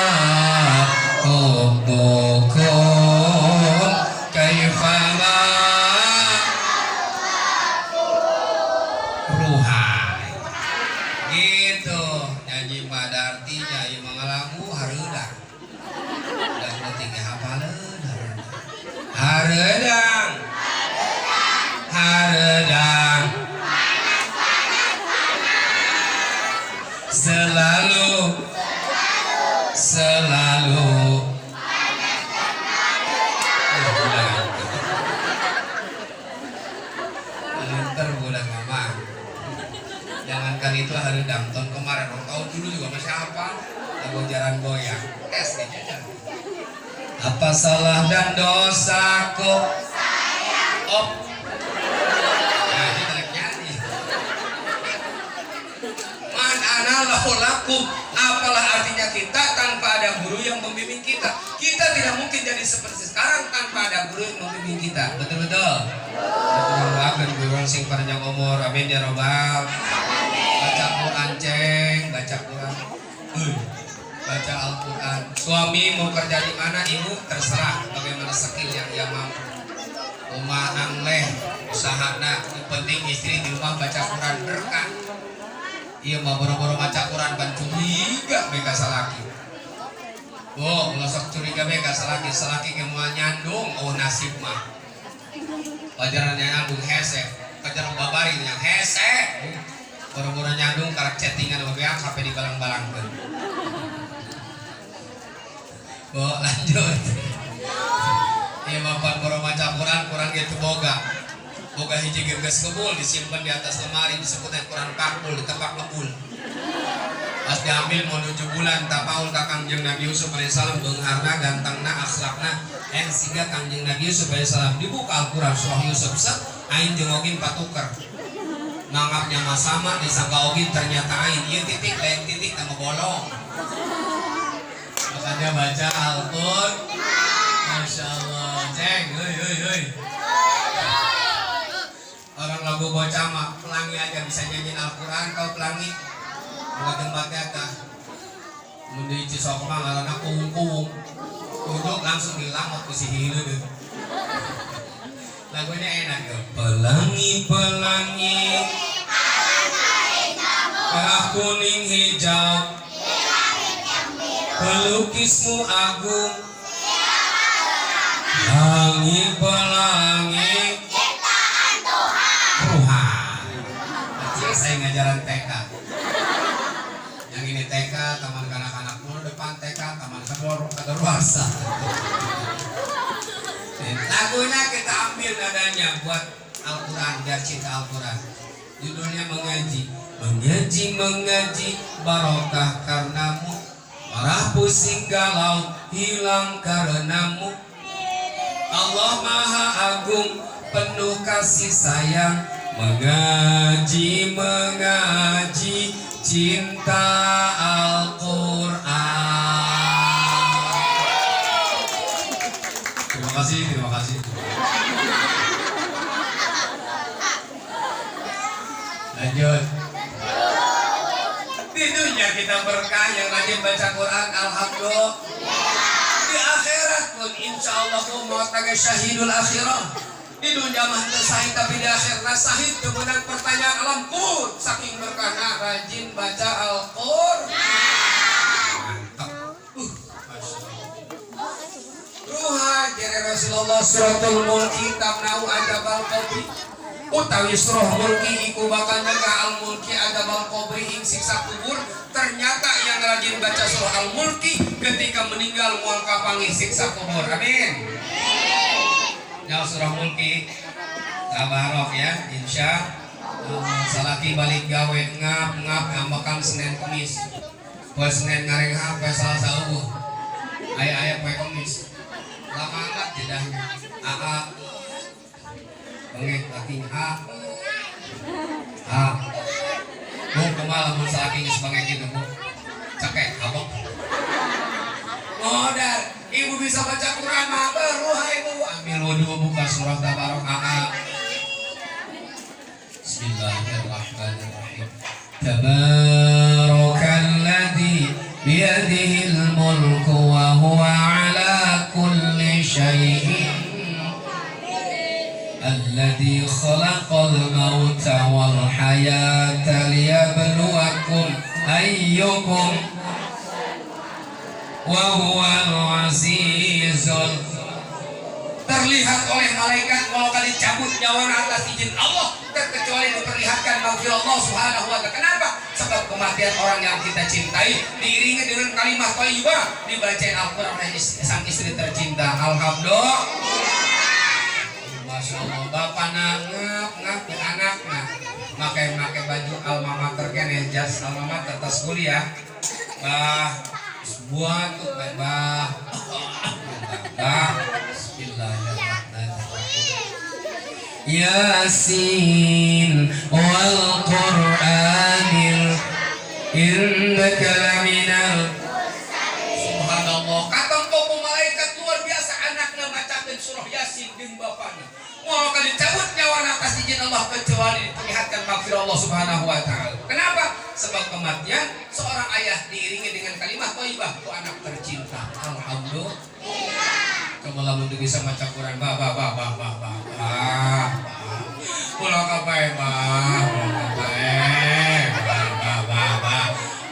hubbukum kaifama ruhai gitu nyanyi pada artinya ieu mah ngalagu hareudang dan penting hafaleun hareudang hareudang selalu selalu. Bulan Linter bulan mama. Jangankan itu hareudang, tahun kemarin, orang tahun dulu juga masih apa lagu jaran goyang tes nih jajan. Apa salah dan dosaku op. Nah, ini jelek nyanyi. Man ana laulakum, apalah artinya kita tanpa ada guru yang membimbing kita. Kita tidak mungkin jadi seperti sekarang tanpa ada guru yang membimbing kita. Betul betul. Betul. Doakan guru sing panjang umur, amin ya robbal. Baca Quran ceng, baca Quran. Baca Al-Quran. Suami mau kerja di mana, ibu terserah bagaimana skill yang dia mampu. Rumah angleh, usaha nak, yang penting istri di rumah baca Quran berkah. Iya mau boro-boro baca Quran pan curiga mereka salaki. Oh, ulah sok curiga mereka salaki, salaki ke moal nyandung, oh nasib mah. Pajaran nyandung hese, pajaran babari yang hese. Boro-boro nyandung karak chattingan sama beak HP di balang-balangkeun. Oh, lanjut. Iya bapak boro maca Quran, Quran gitu boga. Boga hiji geus kebul disimpan di atas lemari disebutnya Quran pakbul ditepak ngebul. Pas diambil mau menuju bulan tapaul ka Kangjeng Nabi Yusuf alaihissalam beungharna gantengna akhlakna yang sehingga Kangjeng Nabi Yusuf alaihissalam dibuka Al-Quran surah Yusuf set aing jeung ogin patuker. Nanggapnya mah sama disangka ogin ternyata aing ieu titik lain titik tambah bolong. Makanya baca Al-Quran. Masya Allah, ceng, hei hei hei. Orang lagu bocah mah pelangi aja bisa nyanyiin Al-Quran, kau pelangi. Buka tempatnya kah? Mun di Cisok mah ngaranna kuung-kuung. Duduk langsung dilamot ku si hileud. Lagunya enak tuh. Pelangi pelangi merah kuning hijau pelukismu agung. Pelangi pelangi Kadaluarsa. Lagunya kita ambil nadanya buat Al-Quran, biar cinta Al-Quran. Judulnya Mengaji. Mengaji, mengaji, barokah karenamu. Marah, pusing, galau hilang karenamu. Allah Maha Agung, penuh kasih sayang. Mengaji, mengaji, cinta Al-Quran. Terima kasih, terima kasih. Lanjut. Di dunia kita berkah yang rajin baca Quran, alhamdulillah. Di akhirat pun insya Allah ku mau tage syahidul akhirah. Di dunia mah teu sahid, tapi di akhirat sahid, kemenang pertanyaan alam kubur saking berkahna rajin baca Al-Quran. Mantap. Masya Allah. Ruha jere Rasulullah, suratul Mulki tamna'u adzabal qabri, utawi surah Mulki iku bakal nyegah al mulki adzabal qabri ing siksa kubur. Ternyata yang rajin baca surah Al Mulki ketika meninggal moal kapanggih siksa kubur. Amin ya. Surah Mulki, Tabarok ya, insya Allah. Salaki balik gawe ngap ngap, ngambekan Senin Kemis, poe Senin ngareng poe Salasa euweuh, aya aya poe Kemis, lama amat jedahnya. Aa, bengek lakinya. A A, Bu, kumaha lamun salaki geus bengek gitu, Bu? Cekek abok modal. Ibu bisa baca Quran mah baru, ibu ambil wudhu, buka surah Tabarok. Aa, Bismillahirrahmanirrahim. Tabarakalladzi biyadihil mulku wa huwa ala kulli syai'in alladzi khalaqal mauta wal hayata liyabluwakum ayyukum wa huwal azizul. Terlihat oleh malaikat kalau kali cabut nyawa atas izin Allah, terkecuali diperlihatkan maghfirah Allah Subhanahu wa Ta'ala. Kenapa? Sebab kematian orang yang kita cintai diiringi dengan kalimat thayyibah, dibacain Al-Quran oleh sang istri tercinta. Alhamdulillah. Masya Allah, bapak ngap ngap ke anak nah make make baju alma mater kene, jas alma mater, tas kuliah. Bah, buat tuh bah, bah. Bismillahirrahmanirrahim. Yasin wal Qur'anil innaka laminal. Subhanallah, katempo ku malaikat luar biasa, anakna macakeun surah Yasin jeung bapana. Moal kali cabut nyawa atas izin Allah kecuali diperlihatkan maghfirah Allah Subhanahu wa Ta'ala. Kenapa? Sebab kematian seorang ayah diiringi dengan kalimat thayyibah ku anak tercinta. Alhamdulillah. Coba lamun teu bisa maca Quran, ba ba ba ba ba ba ba. Ulah kapae, ba, ulah kapae. Ba ba ba ba.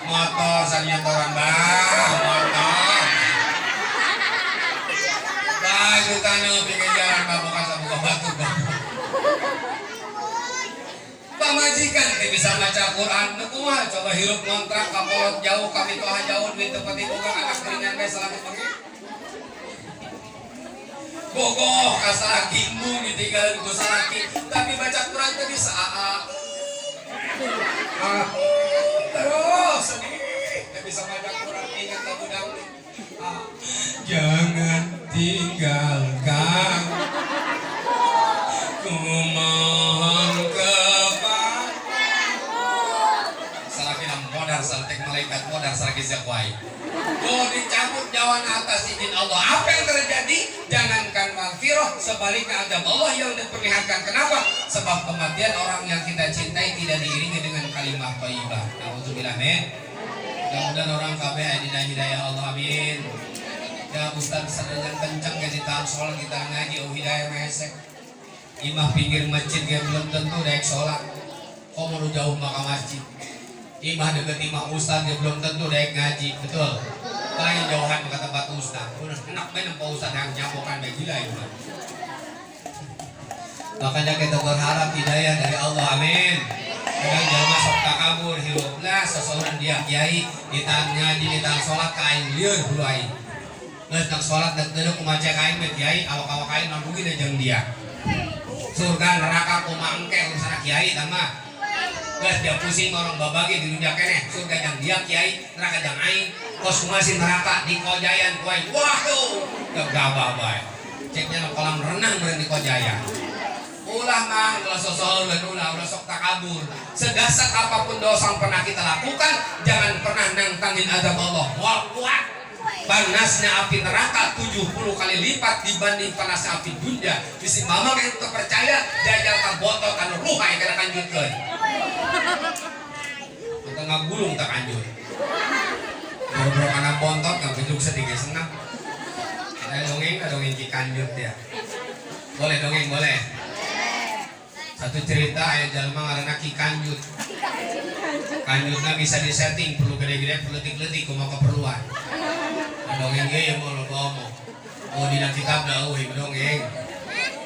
Motor sanyotoran, ba, motor. Ba, itu tanah pinggir jalan, ba, bukan sabuka batu, ba. Pamajikan teu bisa maca Quran, nu kumaha coba hirup ngontrak ka kolot jauh, kami toha jauh, duit teu pati boga, anak geringan bae salaki panggil. Bogoh ka salaki, embung ditinggalin ku salaki, tapi baca Quran teu bisa. Aa. Ah, terus sedih, teu bisa baca Quran, ingat ka budak. Ah, jangan tinggalkan, ku mohon kepada salaki modar saltek malaikat modar salaki zakwai. Oh, dicabut nyawa atas izin Allah. Apa yang terjadi? Jangankan maghfirah, sebaliknya ada Allah yang diperlihatkan. Kenapa? Sebab kematian orang yang kita cintai tidak diiringi dengan kalimat thayyibah. Nauzubillah min. Mudah-mudahan orang kabeh aya dina hidayah Allah. Amin. Ya Ustaz, sanajan kenceng ge ditahan sholat, kita ngaji, oh hidayah mesek. Imah pinggir masjid ge belum tentu daek sholat. Kok mau jauh maka masjid. Imah deket imah Ustaz ge belum tentu daek ngaji, betul. Apalagi jauhan ke tempat Ustaz. Udah enak main nempo Ustaz yang nyampokan bae gila itu. Makanya kita berharap hidayah dari Allah. Amin. Kadang jelema sok takabur hirup lah seseorang dia kiai ditahan ngaji, ditahan sholat ka aing lieur hulu aing. Geus nak salat dak teu kumaha cek aing mah, kiai, awak-awak aing mah rugi deh jeung dia. Surga neraka kumaha engke urusan kiai tah mah. Geus dia pusing orang babagi di dunia keneh, surga jang dia kiai, neraka jang aing. Kos kumaha sih neraka di Kojayan ku aing. Waduh, gegabah bae. Ceknya no kolam renang meureun di Kojayan. Ulah mang, ulah sosoleun, ulah, ulah sok takabur. Sedahsyat apapun dosa yang pernah kita lakukan, jangan pernah nantangin azab Allah. Moal kuat. Panasnya api neraka 70 kali lipat dibanding panasnya api dunia. Bisi mamang yang terpercaya, jajal ka botol anu ruhai kana kanjutkeun. Atau ngagulung tak kanjut. Boro-boro kana bontot ngabejuk sedikit senang. Ada dongeng, ada dongeng ki kanjut ya. Boleh dongeng, boleh. Satu cerita aya jalma ngaranna Ki Kanjut. Kanjutna bisa disetting, perlu gede-gede, perlu leutik-leutik kumaha keperluan. Nah, dongeng ge ya mau lo ngomong. Oh, dina kitab da euy dongeng.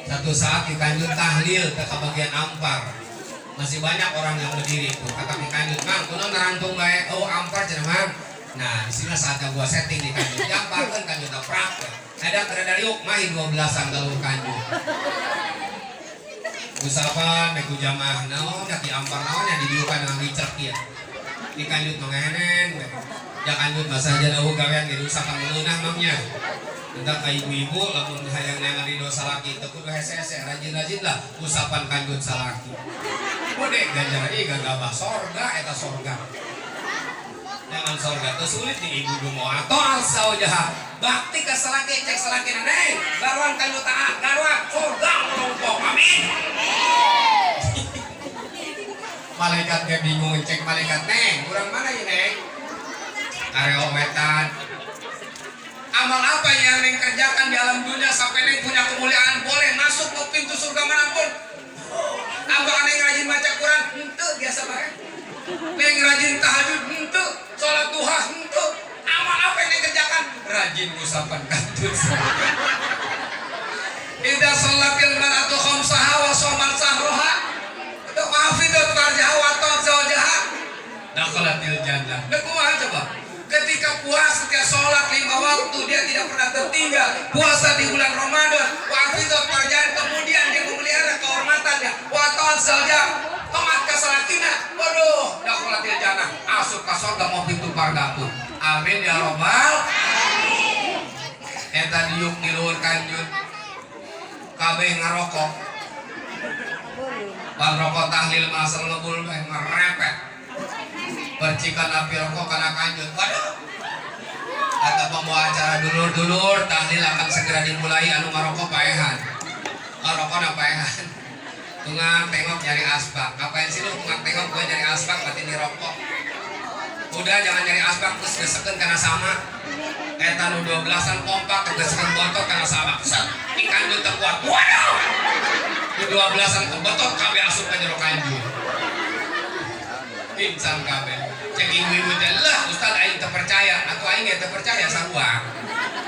Satu saat Ki Kanjut tahlil ke bagian Ampar. Masih banyak orang yang berdiri tuh. Kata Ki Kanjut, "Mang, kunaon narangtung bae?" "Oh, Ampar," cenah, "Mang." Nah, disinilah saatnya gua setting di Kanjut. Diamparkeun Kanjut prak. Ada kada riuk mahi 12-an galur Kanjut. Usapan ku jamaah naon ya di Ampar naon ya didiukan dengan dicek ya. Di Kanjut mangenen we. Ya Kanjut masa aja eueuh gawean ge usapan ngeunah mangnya. Entah ka ibu-ibu lamun hayang neangan ridho salaki teu kudu hese-hese, rajin-rajin lah usapan kanjut salaki. Gede ganjaran ieu gagabah sorga eta sorga. Jangan sorga teu sulit di ibu mau atau al saujaha bakti ka salaki, cek salaki, "Neng, garuan kanjut taat garuan sorga melompok." Amin. Malaikat ge bingung, cek malaikat, "Neng, urang mana ya, Neng?" Kareo wetan. Amal apa yang Neng kerjakan di alam dunia sampai Neng punya kemuliaan boleh masuk ke pintu surga manapun? Apa Neng rajin baca Quran? Henteu, biasa bae. Neng rajin tahajud? Henteu. Sholat duha? Henteu. Amal apa yang Neng kerjakan? Rajin ngusapan kantut. Idza sholatil mar'atu khamsaha wa shomat sahroha wa hafidhat farjaha wa ta'at zawjaha dakhalatil jannah. Nah, kumaha coba? Ketika puasa, ketika sholat lima waktu, dia tidak pernah tertinggal. Puasa di bulan Ramadan, wa hafidhat farjaha, kemudian dia memelihara kehormatannya, wa ta'at zawjaha, taat ka salakina. Waduh, dakhalatil jannah, asup ka surga mau pintu parga pun. Amin ya robbal. Eta diuk di luhur kanjut. Kabeh ngarokok. Pan rokok tahlil masal ngebul bae ngerepet. Percikan api rokok kana kanjut. Waduh. Kata pembawa acara, "Dulur-dulur, tahlil akan segera dimulai, anu ngarokok paehan." Ngarokok na paehan. Tungak tengok nyari asbak. "Ngapain sih lu tungak tengok?" "Gua nyari asbak, berarti ini rokok." "Udah, jangan nyari asbak," terus gesekeun kana sama. Eta nu 12-an kompak kegesekeun bontot kana sama. Set, di kanjut teu kuat. Waduh. Nu 12-an kebetot kabeh asup ka jero kanjut. Pingsan kabeh. Cek ibu-ibu teh, "Lah, ustaz, aing teu percaya." Atuh aing ge teu percaya sarua.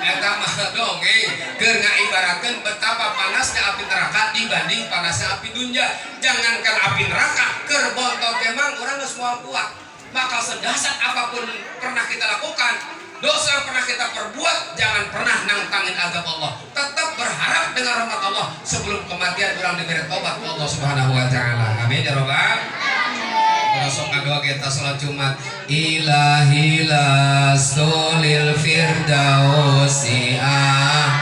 Eta mah dongeng keur ngaibaratkeun betapa panasnya api neraka dibanding panasnya api dunia. Jangankan api neraka, keur bontot emang urang geus moal kuat. Maka sedahsyat apapun pernah kita lakukan, dosa yang pernah kita perbuat, jangan pernah nantangin azab Allah. Tetap berharap dengan rahmat Allah sebelum kematian urang diberi tobat Allah Subhanahu wa taala. Amin ya robbal. Rasul ngadoa kita salat Jumat, Ilahi lastu lil firdausi ah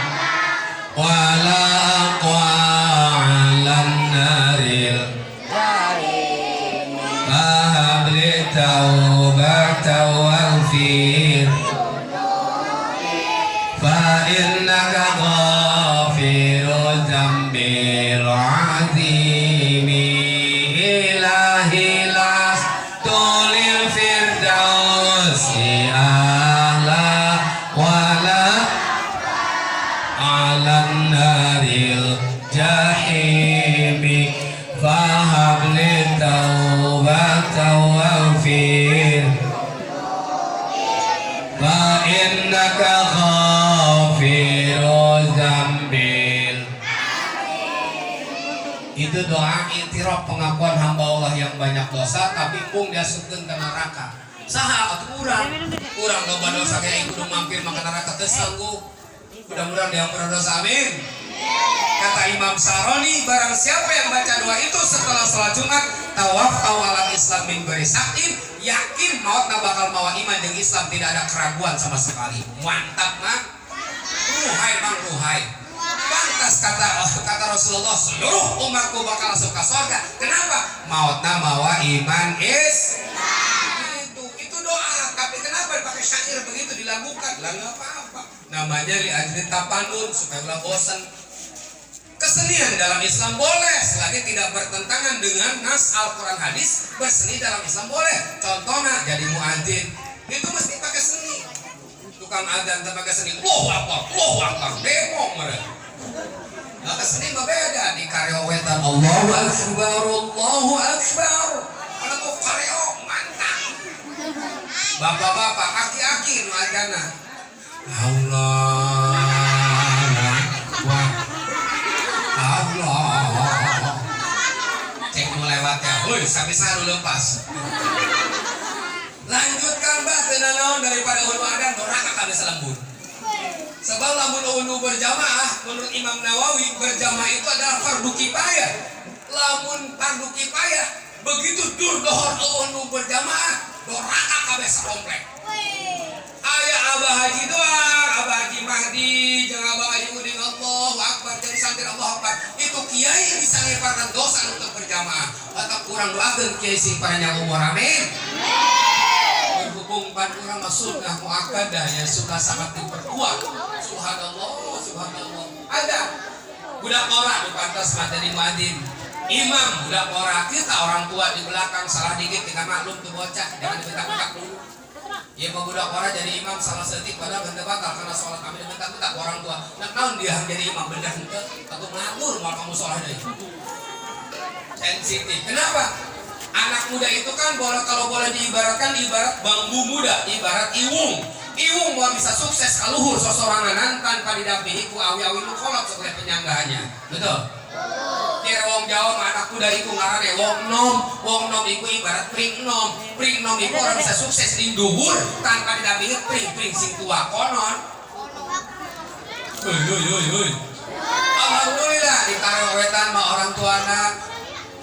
wala aqwa 'alan naril fahab li taubata waghfir fa innaka ghafiru dzambil azimi. Ilahi lastu lil firdausi ahla wala 'alan naril jahimi fahab li taubata waghfir fa innaka ghafiru dzambil. Itu doa i'tiraf, pengakuan hamba Allah yang banyak dosa tapi pung diasupkeun ke neraka. Saha atuh urang? Urang loba dosa kayak kudu mampir maka neraka teu sanggup. Mudah-mudahan diampuni dosa, amin. Kata Imam Saroni, barang siapa yang baca doa itu setelah sholat Jumat, توفى على الإسلام من غير شك, yakin maut bakal mawa iman dengan Islam, tidak ada keraguan sama sekali. Mantap mah. Ruhai, bang, ruhai. Pantas kata kata Rasulullah, seluruh umatku bakal masuk ke surga. Kenapa? Mautna mawa iman is itu doa. Tapi kenapa dipakai syair begitu dilakukan? Lah, nggak apa-apa. Namanya لأجل التفنن, supaya ulah bosan. Kesenian dalam Islam boleh selagi tidak bertentangan dengan nas Al-Quran hadis. Berseni dalam Islam boleh. Contohnya jadi muadzin itu mesti pakai seni. Tukang adzan tak pakai seni, Allahu Akbar, Allahu Akbar, demo mereka. Nah, keseni mah beda di karyowetan, Allahu Akbar, Allahu Akbar. Kalau tuh karyo mantap. Bapak-bapak, aki-aki nu adzana. Allah Akbar. Allah. Cek nu lewat ya. Woi, sampai saru lepas. Lanjutkan, bah, teu naon daripada ulu adan doraka kami selembur. Sebab lamun ulu berjamaah, menurut Imam Nawawi, berjamaah itu adalah fardu kifayah. Lamun fardu kifayah, begitu dur dohor ulu berjamaah, doraka kabeh sakomplek. Aya Abah Haji doang, Abah Haji Mahdi, jangan Abah Haji Udin, Allahu Akbar, jadi santri Allahu Akbar. Itu kiai bisa ngeparkan dosa untuk berjamaah. Atau kurang doakeun kiai sing panjang umur, amin. Berhubung pan urang mah sunnah muakkadah ya, sudah sangat diperkuat. Subhanallah, subhanallah. Ada budak ora nu pantas mah jadi muadzin. Imam budak ora, kita orang tua di belakang salah dikit kita maklum tuh bocah, jangan dibentak-bentak dulu. Ya, mau budak ora jadi imam salah setik padahal benda batal karena sholat kami dibentak-bentak orang tua. Nah, naon dia jadi imam bener henteu atau ngatur mau kamu sholat deh. Sensitif. Kenapa? Anak muda itu kan boleh, kalau boleh diibaratkan ibarat bambu muda, ibarat iwung. Iwung mau bisa sukses kaluhur sosoranganan tanpa didampingi ku awi-awi nu kolot sebagai penyanggahnya. Betul? Kira wong Jawa mah anak muda iku ngarane wong nom, wong nom iku ibarat pring nom. Pring nom iku ora bisa sukses di dhuwur tanpa didampingi pring-pring sing tua konon. Hoi hoi hoi hoi. Alhamdulillah di Karawetan mah orang tuana,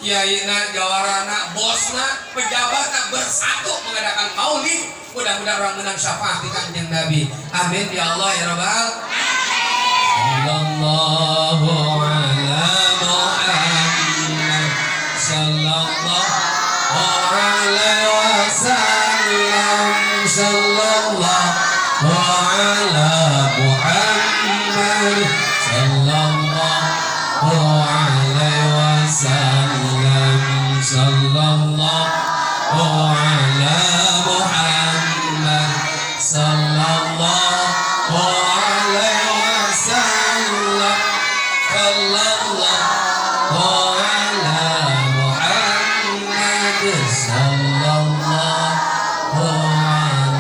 kiai na, jawarana, bosna, pejabatna bersatu mengadakan maulid. Mudah-mudahan orang menang syafaat di Kanjeng Nabi. Amin ya Allah ya Rabbal. صلى الله على محمد صلى الله عليه وسلم صلى الله على محمد صلى الله عليه وسلم صلى الله على محمد صلى الله عليه وسلم صلى الله على محمد صلى الله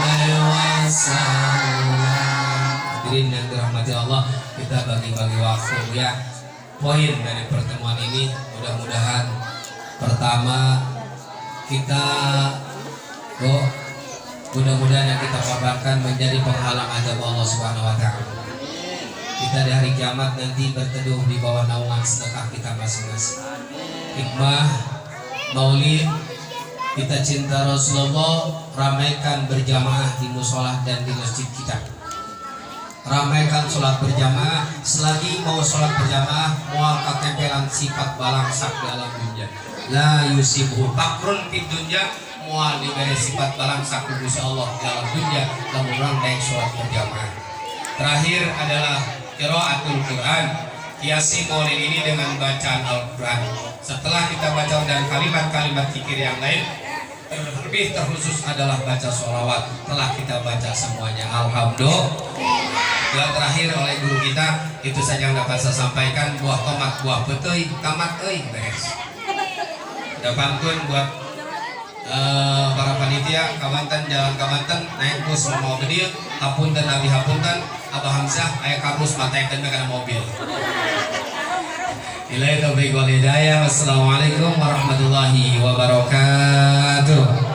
عليه وسلم. Hadirin yang dirahmati Allah, kita bagi-bagi waktu ya. Poin dari pertemuan ini mudah-mudahan pertama kita, oh, mudah-mudahan yang kita korbankan menjadi penghalang azab Allah Subhanahu wa taala. Kita di hari kiamat nanti berteduh di bawah naungan sedekah kita masing-masing. Hikmah maulid, kita cinta Rasulullah, ramaikan berjamaah di musola dan di masjid kita. Ramaikan sholat berjamaah. Selagi mau sholat berjamaah, moal katempelan sifat balangsak dalam dunia. لا يصيبه فقر في الدنيا, moal diberi sifat balangsak ku Gusti Allah dalam dunia lamun urang daek sholat berjamaah. Terakhir adalah qiraatul Quran. Hiasi maulid ini dengan bacaan Al-Quran. Setelah kita baca dan kalimat-kalimat zikir yang lain, terlebih terkhusus adalah baca sholawat. Telah kita baca semuanya. Alhamdulillah. Doa terakhir oleh guru kita, itu saja yang dapat saya sampaikan. Buah tomat, buah peuteuy, tamat euy, beres. Ada pantun buat para panitia Kabanten, jalan Kabanten naik bus mau ke dieu, hapunten abi, hapunten Abah Hamzah, aya kardus matekeun kana mobil. Billahi taufiq wal hidayah. Wassalamualaikum warahmatullahi wabarakatuh.